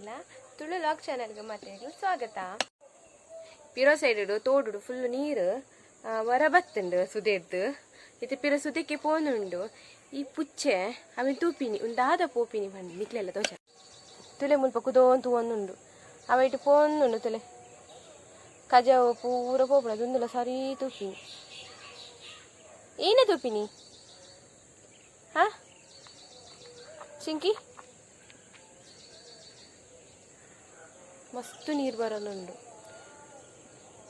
ಮಾತೆರ್ಲ ತುಳು ಲಾಗ್ ಚಾನೆಲ್ಗೆ ಮಾತೆರ್ಲ ಸ್ವಾಗತ. ಪಿರೋ ಸೈಡ್ ತೋಡುಡು ಫುಲ್ ನೀರು ವರ ಬತ್ತುಂಡು ಸುದೇರ್ದು. ಇತ್ತೆ ಪಿರ ಸುದಕ್ಕೆ ಪೋನುಂಡು. ಈ ಪುಚ್ಚೆ ಅವೆನ್ ತೂಪಿನಿ ಉಂದಾದ ಪೋಪಿನಿ ಪಂಡು ನಿಕ್ಲೆಲ್ಲ ತೋಚ ತುಲೆ ಮುಲ್ಪ ಕುದೋನ್ ತೂವೊಂದುಂಡು. ಅವ ಇಟ್ಟು ಪೋನುಂಡು ತುಲೆ ಕಜವು ಪೂರ ಪೋಪುಣ ದುಂದುಲ ಸರಿ ತೂಪಿನಿ. ಏನ ತೂಪಿನಿ ಹಾ ಚಿಂಕಿ? ಮಸ್ತ್ ನೀರು ಬರೋನುಂಡು.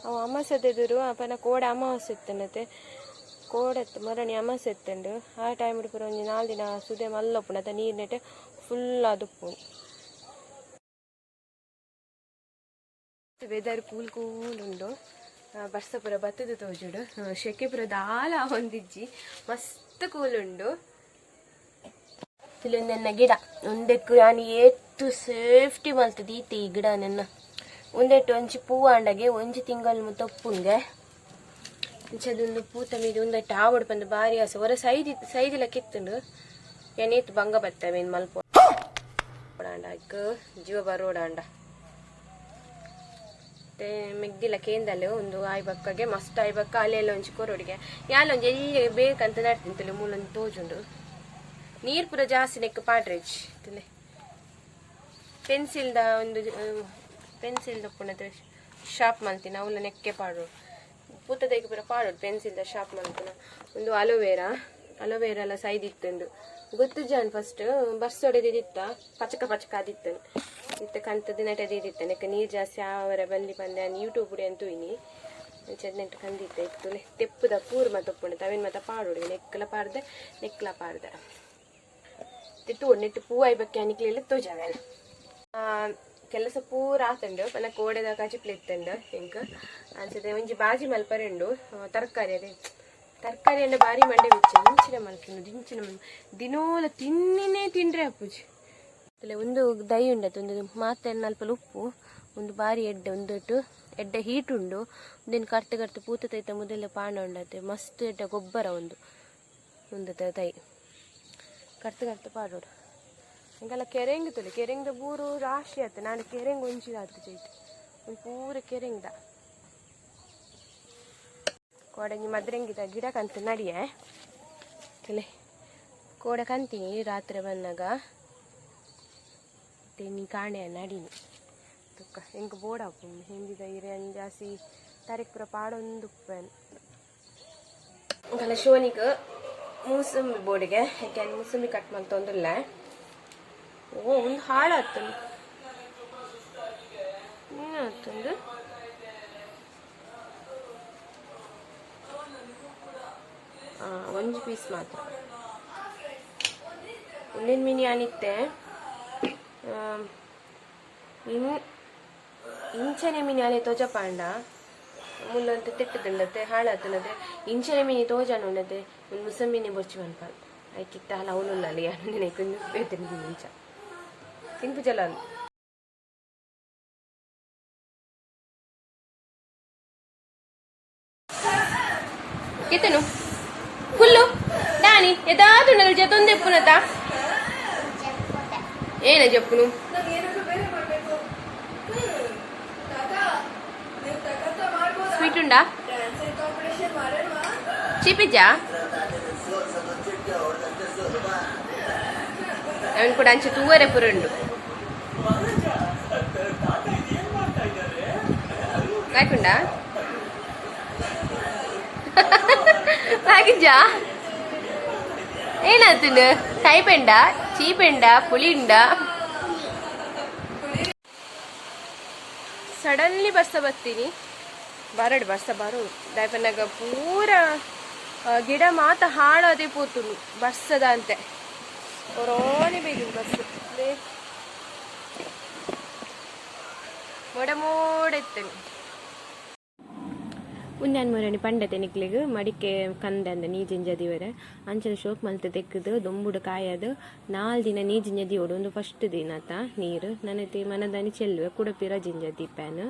ಅವು ಅಮಾಸೆ ಎದುರು ಅಪನ ಕೋಡೆ ಅಮಾವಾಸ್ಯೆ ಇತ್ತನತೆ ಕೋಡೆತ್ತು ಮರಣಿ ಅಮಾಸೆ ಇತ್ತುಂಡು. ಆ ಟೈಮ್ ಪೂರ ಒಂಜಿ 4 ದಿನ ಸುದೆ ಮಲ್ಲೊಪ್ಪುಂಡು ಅತ ನೀರು ನೆಟ್ ಫುಲ್ ಆದುಪ್ಪು. ವೆದರ್ ಕೂಲ್ ಕೂಲ್ ಉಂಡು. ಬರ್ಸ ಪೂರ ಬತ್ತದ ತೋಜುಡು. ಶೆಕೆ ಪೂರ ದಾಲ ಹೊಂದಿಜ್ಜಿ, ಮಸ್ತ್ ಕೂಲ್ ಉಂಡು. ನೆನ್ನ ಗಿಡ ಉಂದೆಕ್ಕು ಯಾನ್ ಏತ್ ಸೇಫ್ಟಿ ಮಲ್ತದ ಈತೆ ಈ ಗಿಡ ನೆನ್ನ. ಉಂದೆಟ್ಟು ಒಂಜಿ ಪೂ ಆಂಡಗೆ ಒಂಜಿ ತಿಂಗಳು ಮುತ್ತೊಪ್ಪುಂಗೆ ಇಂಚದೊಂದು ಪೂತ ಮೀದು ಉಂದೆಟ್ಟು ಆವಡು ಪಂದು ಬಾರಿ ಆಸೆ. ಹೊರ ಸೈದಿ ಸೈದಿಲ ಕಿತ್ತುಂಡು. ಯಾನ್ ಏತ್ ಬಂಗ ಬತ್ತವೇನ್ ಮಲ್ಪ ಅಕ್ ಜೀವ ಬರೋಡಾಂಡ ಮೆಗ್ದಿಲ ಕೇಂದಲ್ ಒಂದು ಆಯ್ ಬಕ್ಕಗೆ ಮಸ್ತ್ ಆಯ್ ಬಕ್ಕ ಅಲ್ಲೆಲ್ಲ ಒಂಜಿ ಕೊರೊಡಿಗೆ ಯಾಲ ಒಂಜಿ ಎಲ್ಲಿ ಬೇಕಂತ ನಡ್ತಿಂತಲೆ ಮೂಲೊಂದು ತೋಜುಂಡು. ನೀರು ಪೂರ ಜಾಸ್ತಿ ನೆಕ್ ಪಾಡ್ರೆಜ್ ತುಲೆ. ಪೆನ್ಸಿಲ್ದ ಒಂದು ಪೆನ್ಸಿಲ್ ದಪ್ಪುನದ ಶಾರ್ಪ್ ಮಲ್ತಿನ ಅವಲ ನೆಕ್ಕೆ ಪಾಡೋಡು ಪೂತದೈಕ್ ಪೂರ ಪಾಡೋಡು ಪೆನ್ಸಿಲ್ದ ಶಾರ್ಪ್ ಮಲ್ತಿನ. ಒಂದು ಅಲೋವೇರಾ ಅಲೋವೇರಾ ಎಲ್ಲ ಸೈದ್ ಇತ್ತುಂಡು. ಗೊತ್ತು ಜಾನ್ ಫಸ್ಟ್ ಬರ್ಸೊಡೆದಿತ್ತ ಪಚಕ ಪಚಕ ಅದಿತ್ತು. ಇತ್ತೆ ಕಂತ ದಿನಟ ದಿತ್ತ ನೆಕ್ ನೀರು ಜಾಸ್ತಿ ಆವರೆ ಬಲ್ಲಿ ಬಂದೆ ನಾನು ಯೂಟ್ಯೂಬ್ ಅಂತ ತೂಯಿನಿ. ನೆಂಟು ಕಂದಿತ್ತೆ ಇತ್ತು ತೆಪ್ಪುದ ಪೂರ್ ಮತ್ತ ಉಪ್ಪುಂಡು ಅವೇನು ಮತ್ತ ಪಾಡೋಡು ನೆಕ್ಕಲ ಪಾಡ್ದೆ ನೆಕ್ಲ ಪಾಡ್ದೆ ತೋಡು ನೆಟ್ಟು ಪೂ ಆಯ್ಬಕ್ಕೆ ಅನಿಕ್ಲೆಲ್ಲ ತೋಜಾವೇನ. ಕೆಲಸ ಪೂರ ಆತುಂಡು. ಪನ ಕೋಡೆದ ಕಜಿಪ್ಲೆ ಇತ್ತುಂಡು ಎಂಕ್ ಅಂಚತೆ ಒಂಜಿ ಬಾಜಿ ಮಲ್ಪರೆ ಉಂಡು. ತರಕಾರಿ ಅದೇ ತರಕಾರಿ ಅಂಡ ಬಾರಿ ಮಂಡೆ ಬಿಚ್ಚ ಇಂಚಿನ ಮಲ್ಪುಂಡು ದಿಂಚಿನ ದಿನೋಲ ತಿನ್ನಿನೇ ತಿಂಡ್ರೆ ಅಪ್ಪುಜಿ. ಒಂದು ದೈ ಉಂಡತ್ತು ಒಂದು ಮಾತೆ ನಲ್ಪಲ ಉಪ್ಪು ಒಂದು ಬಾರಿ ಎಡ್ಡೆ ಒಂದಿಟ್ಟು ಎಡ್ಡೆ ಹೀಟ್ ಉಂಡು. ಒಂದಿನ ಕರ್ತು ಕರ್ತು ಪೂತ ತೈತ ಮೊದಲ ಪಾಣ ಉಂಡತ್ತೆ ಮಸ್ತ್ ಎಡ್ಡೆ ಗೊಬ್ಬರ ಒಂದು ಒಂದು ದೈ ಕರ್ತು ಕರ್ತು ಪಾಡೋಡು. ಎಂಕಲ್ಲ ಕೆರೆಂಗ್ ತುಲೆ ಕೆರೆಂಗ್ದ ಬೂರು ರಾಶಿ ಆತು. ನಾನು ಕೆರೆಂಗ್ ಒಂಜಿ ಆತು ಚೈತು ಒಂದು ಪೂರ ಕೆರೆಂಗ್ದ ಕೋಡಂಜಿ ಮದ್ರಂಗಿದ ಗಿಡ ಕಂತು ನಡಿಯೆ ತುಲೆ ಕೋಡೆ ಕಂತೀನಿ ರಾತ್ರಿ ಬಂದಾಗ ನೀ ಕಾಣೆ ನಡಿನಿ ತುಕ್ಕ ಎಂಕ್ ಬೋಡಾಪುಂಡು ಹಿಂದಿದ ಇರೆ ಜಾಸ್ತಿ ತಾರೀಕ್ ಪೂರ ಪಾಡೊಂದು ಉಪ್ಪೇನು. ಎಂಕಲ್ಲ ಶೋನಿಗ್ ಮೂಸಂಬಿ ಬೋರ್ಡಿಗೆ ಯಾಕೆ ಮೂಸಂಬಿ ಕಟ್ ಮಲ್ತೊಂದುಲ್ಲ. ಓ ಒಂದು ಹಾಳಾತುಂಡು ಏನಾತುಂಡು? ಒಂಜಿ ಪೀಸ್ ಮಾತ್ರ ಉಂದಿನ ಮಿನಿ ಅನಿತ್ತೆ. ಇಂಚನೆ ಮಿನಿ ಅಲೆ ತೋಜಪಾಂಡ ಮುಲ್ಲಂತ ತಿಟ್ಟುದುಂಡತೆ ಹಾಳಾತುಂಡತೆ ಇಂಚನೆ ಮಿನಿ ತೋಜಾನ ಉಂಡತೆ ಒಂದು ಮುಸಂಬಿನಿ ಬೊರ್ಚಿ ಮನ್ಪಾಲ್ ಐಕಿತ್ತ ಅಲ್ಲ ಅವನುಲ್ಲ ಯಾನು ನೆನಕೊಂಡು ಬೇತನಿ ಇಂಚ ತಿನ್ಪು ಜಲ ಕಿತ್ತನು ಕುಲ್ಲು ದಾನಿ ಎದಾದುಂಡಲ್ ಜತೊಂದೆ ಪುನತ ಏನ ಜಪ್ಪುನು ಸ್ವೀಟ್ ಉಂಡಾ ಚೀಪಿಜ್ಜಾ? ಅವನ್ ಕೂಡ ಅಂಚೆ ತೂವರೆ ಪುರುಂಡು ಲಾಯ್ಕುಂಡಾ ಲಾಗಿಜ್ಜಾ? ಏನಾತುಂಡು ಕೈಪೆಂಡ ಚೀಪೆಂಡ ಪುಳಿ ಉಂಡ? ಸಡನ್ಲಿ ಬರ್ಸ ಬತ್ತೀನಿ ಬರಡು ಬರ್ಸ ಬರೋಡು ದಾಯಪನ್ನಾಗ ಪೂರ ಗಿಡ ಮಾತ ಹಾಳಾದೆ ಪೋತುಂಡು ಬರ್ಸದ ಅಂತೆ ಕೊರೋನೆ ಬೇಗ ಬಸ್ ಮೋಡ ಮೋಡ ಇತ್ತನು. ಉಂದಾನ್ ಮೊರಣಿ ಪಂಡತೆ ನಿಕ್ಲೆಗ್ ಮಡಿಕೆ ಕಂದೆ ಅಂದ ನೀಜಿಂಜ ದಿವರೆ ಅಂಚನೆ ಶೋಕ್ ಮಲ್ತ್ ತೆಕ್ಕದು ದೊಂಬುಡು ಕಾಯದು 4 ದಿನ ನೀಜಿಂಜ ದಿವಡು. ಒಂದು ಫಸ್ಟ್ ದಿನ ಆತ ನೀರು ನನತಿ ಮನದಾನಿ ಚೆಲ್ಲುವೆ ಕುಡ ಪಿರ ಜಿಂಜ ದೀಪಾನು.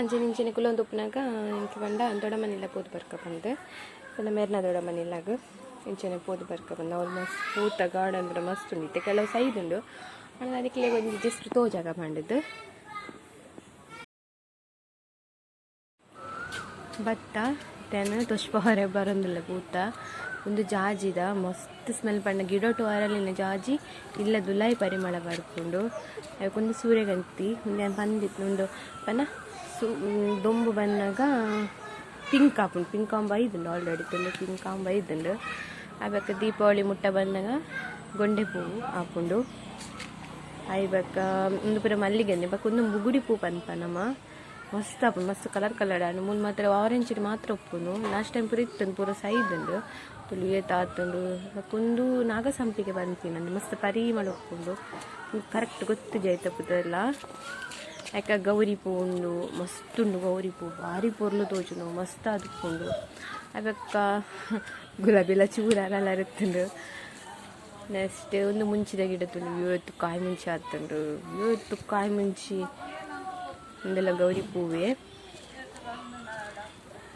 ಅಂಚನೆ ಇಂಚನೆ ಕುಲೊಂದು ಉಪ್ಪುನಾಗ ಎಂಕ್ ಪಂಡ ದೊಡ್ಡಮನಿಲ್ಲ ಪೋದು ಬರ್ಕ ಪಂದ್ ಪಂಡ ಮೆರ್ನ ದೊಡ್ಡಮನಿಲ್ಲಾಗ ಇಂಚನೆ ಪೋದು ಬರ್ಕ ಬಂದ ಅವ್ಲು ಮಸ್ತ್ ಪೂತ ಗಾರ್ಡನ್ ಪೂರ ಮಸ್ತ್ ಉಂಡು ಇತ್ತೆ ಕೆಲವು ಸೈದ್ ಉಂಡು ಆಂಡ ಅದಕ್ಕೆ ಒಂಜಿ ಜಸ್ಟ್ ತೋಜಾಗ ಪಂಡದ್ದು ಭತ್ತ ತೆನ ತೊಷ್ಪಹರೆ ಬರಂದಿಲ್ಲ ಪೂತ ಒಂದು ಜಾಜಿದ ಮಸ್ತ್ ಸ್ಮೆಲ್ ಪಂಡ ಗಿಡೊಟು ಅರಳಿನ ಜಾಜಿ ಇಲ್ಲ ದುಲಾಯಿ ಪರಿಮಳ ಬರ್ಪುಂಡು ಒಂದು ಸೂರ್ಯಕಾಂತಿ ಉಂದು ಬಂದಿತ್ತು ಉಂಡು ಪನ ಸು ದೊಂಬು ಬನ್ನಾಗ ಪಿಂಕ್ ಆಪುಂಡು ಪಿಂಕ್ ಆಂಬ ಐದುಂಡು ಆಲ್ರೆಡಿ ತುಂಡು ಪಿಂಕ್ ಆಂಬ ಐದುಂಡು ಆಬೆಕ್ಕ ದೀಪಾವಳಿ ಮುಟ್ಟ ಬಂದಾಗ ಗೊಂಡೆ ಹೂವು ಆಪುಂಡು ಆಯ್ಬಕ್ಕ ಉಂದು ಪೂರ ಮಲ್ಲಿಗೆ ಬೊಕ್ಕ ಉಂದು ಬುಗುಡಿ ಪೂ ಪನ್ಪ ನಮ ಮಸ್ತ್ ಆಪುಂಡು ಮಸ್ತ್ ಕಲರ್ ಕಲರ್ ಆಂಡ್ ಮೂಲು ಮಾತ್ರ ಆರೆಂಜ್ ಮಾತ್ರ ಉಪ್ಪುನು ಲಾಸ್ಟ್ ಟೈಮ್ ಪೂರ ಇತ್ತುಂಡು ಪೂರ ಸೈದುಂಡು ತುಳು ಏತ್ ಆತುಂಡು ಬೊಕ್ಕ ಉಂದು ನಾಗಸಂಪಿಗೆ ಪನ್ಪಿನ ಮಸ್ತ್ ಪರಿಮಳ ಉಪ್ಪುಂಡು ಕರೆಕ್ಟ್ ಗೊತ್ತು ಜೈತ ಪುದರ್ಲ ಯಾಕ ಗೌರಿ ಪೂ ಉಂಡು ಮಸ್ತ್ ಉಂಡು ಗೌರಿ ಪೂ ಭಾರಿ ಪೊರ್ಲು ತೋಜುಂಡು ಮಸ್ತ್ ಆದುಪ್ಪುಂಡು ಅಬಕ್ಕ ಗುಲಾಬಿಲ ಚೂರ ಅರಳರುತ್ತುಂಡು ನೆಕ್ಸ್ಟ್ ಒಂದು ಮುಂಚಿದ ಗಿಡ ತುಂಡು ಇವತ್ತು ಕಾಯಿ ಮುಂಚಿ ಆತುಂಡು ಇವತ್ತು ಕಾಯಿ ಮುಂಚಿ ಉಂದೆಲ್ಲ ಗೌರಿ ಪೂವೆ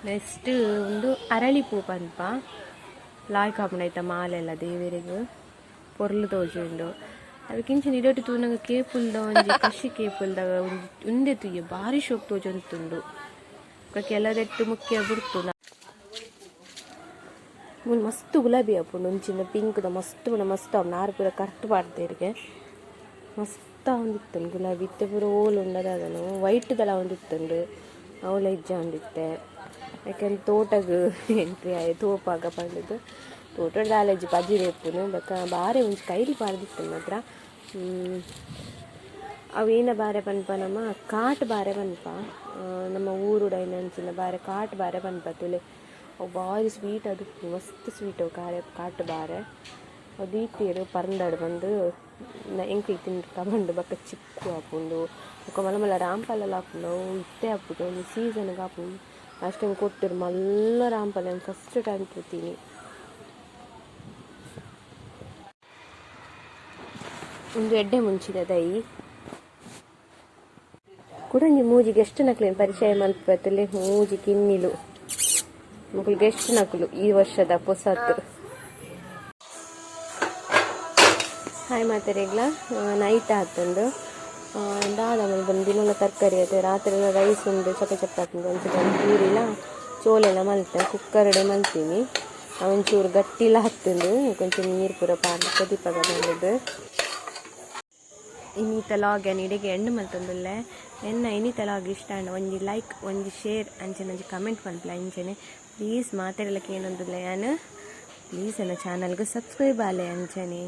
ನೆಕ್ಸ್ಟ್ ಒಂದು ಅರಳಿ ಪೂ ಪನ್ಪ ಲಾಯ್ಕ್ ಆಪುಂಡು ಮಾಲೆಲ್ಲ ದೇವೆರೆಗ್ ಪೊರ್ಲು ತೋಜುಂಡು ಅವೆಕಿಂಚಿನ ಇಡೊಟ್ಟು ತೂನಗ ಕೇಪುಲ್ದ ಒಂಜಿ ಕಶಿ ಕೇಪುಲ್ದ ಒಂಜಿ ಉಂದೆ ತೂಯೆ ಬಾರಿ ಶೋಕ್ ತೋಜೊಂತುಂಡು ಬೊಕ ಕೆಲವೆಟ್ಟು ಮುಖ್ಯ ಬುಡ್ತುಂಡು ಮೂಲು ಮಸ್ತ್ ಗುಲಾಬಿ ಆಪುಂಡು ಒಂಚಿನ ಪಿಂಕ್ದ ಮಸ್ತ್ ಪಂಡ ಮಸ್ತ್ ಆಪುಂಡು ನಾರು ಪೂರ ಕರ್ತು ಪಾಡ್ದೆರ್ಗೆ ಮಸ್ತ್ ಆವೊಂದಿತ್ತುಂಡು ಗುಲಾಬಿ ಇತ್ತೆ ಪೂರ ಓಲು ಉಂಡದಾದನು ವೈಟ್ ದಲ ಆವೊಂದಿತ್ತುಂಡು ಅವ್ಲ ಇಜ್ಜಾಂದಿತ್ತೆ ಯಾಕಂದ್ರೆ ತೋಟಗ್ ಎಂಟ್ರಿ ಆಯೆ ತೋಪಾಗ ಪಂಡುದು ತೋಟಡ್ ದಾಲ ಇಜ್ಜಿ ಪಜಿರ್ ಇಪ್ಪುನು ಬೊಕ ಬಾರಿ ಒಂಜಿ ಕೈಲಿ ಪಾಡ್ದಿತ್ತು ಮಾತ್ರ ಅವು ಏನ ಬಾರೆ ಪನ್ಪ ನಮ್ಮ ಕಾಟ್ ಬಾರೆ ಪನ್ಪ ನಮ್ಮ ಊರುಡ ಅಂಚಿನ ಬಾರೆ ಕಾಟ್ ಬಾರೆ ಪನ್ಪ ತುಲೆ ಅವು ಬಾರಿ ಸ್ವೀಟ್ ಅದು ಮಸ್ತ್ ಸ್ವೀಟ್ ಅವು ಕಾರೆ ಕಾಟ್ ಬಾರೆ ಅವು ದೀತೆರ್ ಪರ್ಂದಡ್ ಬಂದು ಎಂಕ್ಲು ತಿಂದು ಬಂಡು ಬೊಕ ಚಿಕ್ಕು ಆಪುಂಡು ಬೊಕ ಮಲ್ಲ ಮಲ್ಲ ರಾಂಪಲ ಆಪುಂಡು ಅವು ಇತ್ತೆ ಆಪುಂಡು ಒಂಜಿ ಸೀಸನ್ಗೆ ಆಪುಂಡು ಲಾಸ್ಟ್ ಟೈಮ್ ಕೊಡ್ತಿರು ಮಲ್ಲ ರಾಂಪಲ ಫಸ್ಟ್ ಟೈಮ್ ತೂತೀನಿ ಒಂದು ಎಡ್ಡೆ ಮುಂಚಿದ ದೈ ಕುಡಂಜಿ ಮೂಜಿ ಗೆಸ್ಟ್ ನಕ್ಲೇನು ಪರಿಚಯ ಮಲ್ಪತ್ತಲೆ ಮೂಜಿ ಕಿನ್ನಿಲು ಮೊಕುಲು ಗೆಸ್ಟ್ ನಕುಲು ಈ ವರ್ಷದ ಪೊಸತ್ತು ಹಾಯ್ ಮಾತೆರೆಗ್ಲ ನೈಟ್ ಆತುಂಡು ದಾದ ಮಲ್ಪುನು ದಿನಲ ತರಕಾರಿ ಅತೆ ರಾತ್ರಿ ರೈಸ್ ಉಂಡು ಚಪ ಚಪ್ಪ ಆಪುಂಡು ಒಂಚೂರು ಪೂರಿಲ ಚೋಲೆಲ ಮಲ್ತೆ ಕುಕ್ಕರ್ಡೆ ಮಲ್ತೀನಿ ಒಂಚೂರು ಗಟ್ಟಿಲ ಹತ್ತುಂಡು ಕೊಂಚ ನೀರು ಪೂರ ಪಾಡ್ದು ಕೊದಿಪಗ ಬಂದದ್ದು ಇನ್ನಿತ ಲಾಗ್ ಏನ್ ಇಡೆಗೆ ಎಂಡ್ ಮಲ್ತೊಂದುಲ್ಲೆ ಎನ್ನ ಇನ್ನಿತ ಲಾಗ್ ಇಷ್ಟ ಆಂಡ ಒಂಜಿ ಲೈಕ್ ಒಂಜಿ ಶೇರ್ ಅಂಚನೆ ಒಂಜಿ ಕಮೆಂಟ್ ಮಲ್ಪುಲೆ ಅಂಚನೆ ಪ್ಲೀಸ್ ಮಾತೆರ್ಲಕ ಏನೊಂದುಲ್ಲೆ ಯಾನ್ ಪ್ಲೀಸ್ ಎನ್ನ ಚಾನಲ್ಗ್ ಸಬ್ಸ್ಕ್ರೈಬ್ ಆಲೆ ಅಂಚನೆ.